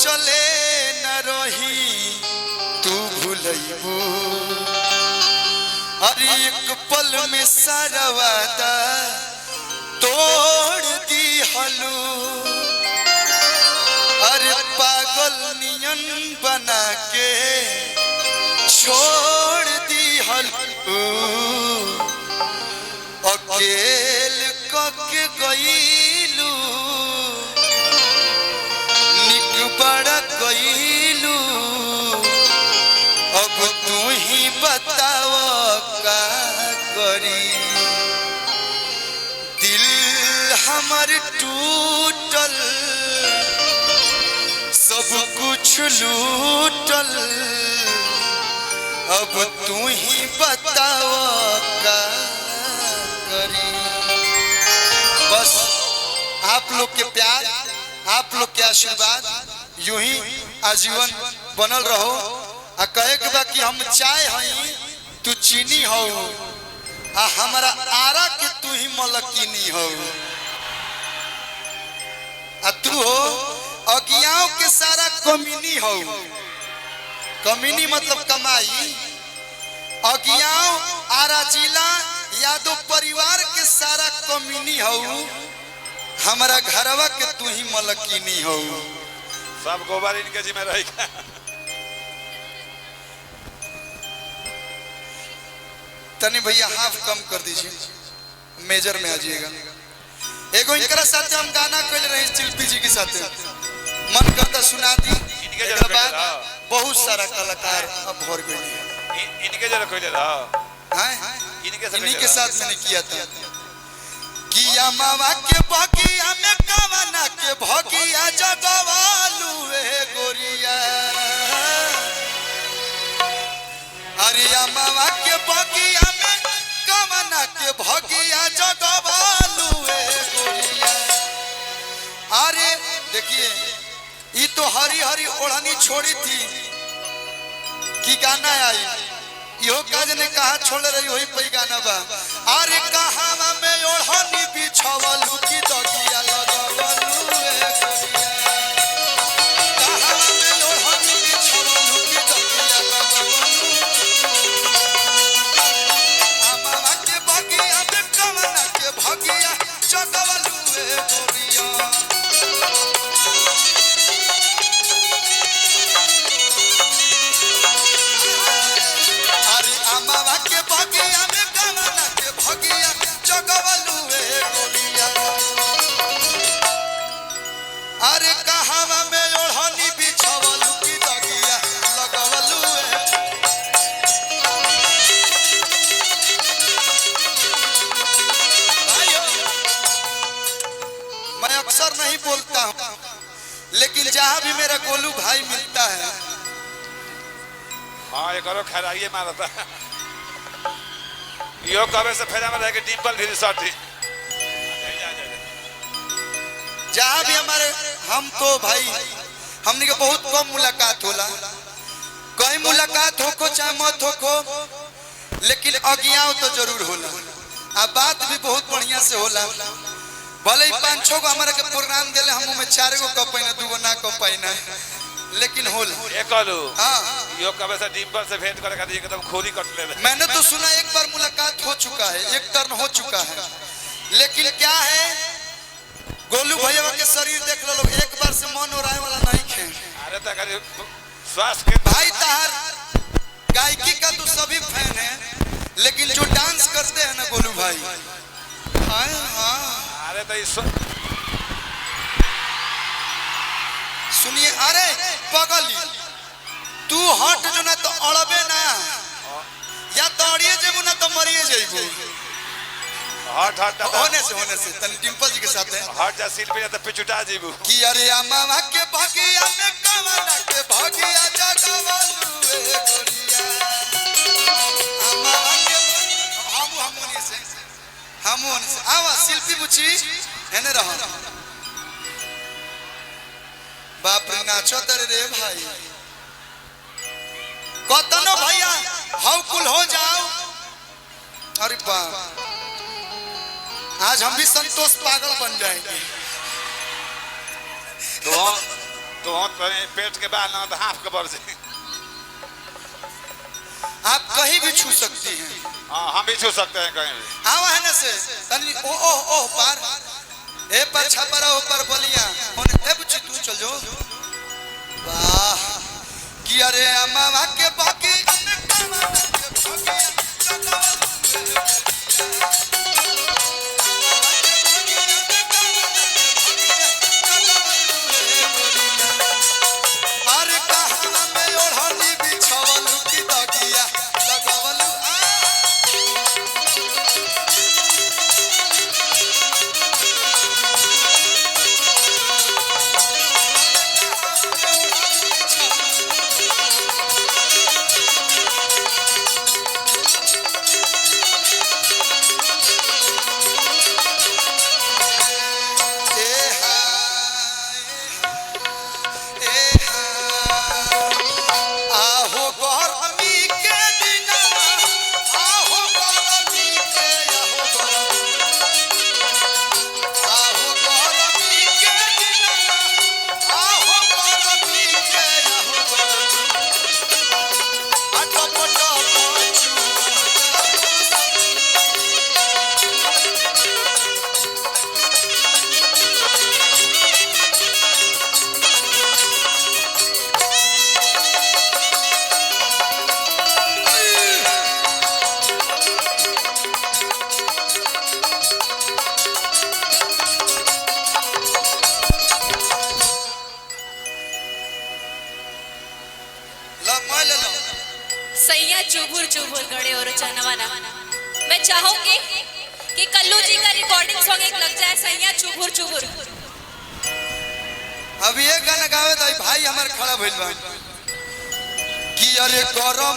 सोचले न रही तू भूलैबू। अरे एक पल में सारा वादा तोड़ दी हलू। अरे पागल नियन बना के छोड़ दी हलू। अकेल कके गईलू निक बड़ा गईलू। अब तू ही बताव का करी। दिल हमर टूटल सब कुछ लूटल। अब तू ही बताव का करी। बस आप लोग के प्यार, आप लोग के आशीर्वाद यूं ही आजीवन बनल रहो। आ कहे के बा कि हम चाय हई तू चीनी हो, आ हमारा आरा के तू ही मलकिनी हो। आ तू हो अगियाओं के सारा कमीनी हो। कमीनी मतलब कमाई। अगियाओं आरा जिला यादव परिवार के सारा कमीनी हो। हमारा घरवा के तू ही मलकिनी हो। सब गोबर इनके जिम्मे रहेगा। तनी भैया हाफ कम कर दीजिए, मेजर में आ जाइएगा। एगो इनकरा साथे हम गाना कइल रही शिल्पी जी के साथे, मन करता सुना दी। इनके एकरा जरा बाद कइले बहुत सारा कलाकार अब भर गए इनके जरा कोई रहा हैं। इनके से इन्हीं के साथ मैंने किया था। किया मामा के बगिया में कवना के भगिया जगवालू ए गोरिया। अरे मामा के बगिया में कवना के भगिया जगवालू ए गोरिया। अरे देखिए ये तो हरी हरी ओढ़नी छोड़ी थी कि गाना आई। यो काज ने कहा छोड़ रही वही पई गाना बा। अरे कहावा में ओढ़नी बिछवलू की दगिया लगवलू ए गोरिया। कहावा में ओढ़नी बिछवलू की दगिया लगवलू। अमावा के बगिया में कवना के भगिया जगवलू ए गोरिया। अरे अमावा के बगिया में कवना के भगिया जगवलू ए गोरिया। अरे कहावा में ओढ़नी बिछवलू की दगिया लगवलू ए। भाइयों, मैं अक्सर नहीं बोलता हूँ, लेकिन जहाँ भी मेरा गोलू भाई मिलता है, हाँ ये करो खराइए मारता। यो कबे से फेरा में रह के डिम्पल भी सटी। जहाँ भी हमारे, हम तो भाई हमने के बहुत कम मुलाकात होला। कहीं मुलाकात होको चाहे मत होको, लेकिन अगियाओ तो जरूर होला। आ बात भी बहुत बढ़िया से होला। भले ही 5-6 गो हमारे के प्रोग्राम देले, हम में 4 गो कह पाइना, 2 गो ना कह पाइना, लेकिन होला। ये कहलू हाँ यो कबे से डिम्पल से भेंट करे खातिर एकदम खोरी कट ले। मैंने तो सुना एक बार मुलाकात हो चुका है, एक टर्न हो चुका है। लेकिन क्या है, गोलू भैया के शरीर देख लो लोग, एक बार से मन ओराए वाला नहीं खे। अरे तो खाली स्वास्थ्य के भाई तार गायकी का तो सभी फैन है, लेकिन जो डांस करते हैं ना गोलू भाई, हाँ हाँ। अरे तो इस सुनिए, अरे पगली तू हट जो ना तो अड़बे ना, या तो अड़िए जेबू ना तो मरिए जेबू। हट हट होने से तन डिम्पल जी के साथ है। हट जा सीट पे जा तो पिचुटा जीबू। कि अरे अमावा के भगिया में कवना के भगिया जगवलू ए गोरिया। अमावा के हम होने से हम होने से आवा शिल्पी बुची हेने रहो। बाप रे नाचो तर रे भाई। कतनो भैया हाउ कुल हो जाओ। अरे बाप आज हम भी संतोष पागल बन जाएंगे। तो तो हम तनी पेट के बाल ना तो हाफ के बढ़ जाए। आप कहीं भी छू सकती हैं। हाँ, हम भी छू सकते हैं कहीं भी। आवा है ना से तनी ओ ओ ओ पार ए पर छपरा ओ पर बलिया होने ए बुच्ची तू चल जो। वाह कि अरे अम्मा के बाकी अरे कहाँ में ओढ़नी बिछवलू की दगिया लगवलू आ। ए हा, ए हा, आहो गरमी के दिनवा, आहो गरमी के, आहो गरमी, आहो गरमी के दिनवा, आहो गरमी के, आहो गरमी, अटपट पछु। ला मैं ले लो। सैया चुभुर चुभुर गड़े और चनवाना। मैं चाहूंगी कि कल्लू जी का रिकॉर्डिंग सॉन्ग एक लग जाए, सैया चुभुर चुभुर। अब ये गाना गावे तो भाई हमार खड़ा भइल बा कि अरे गरम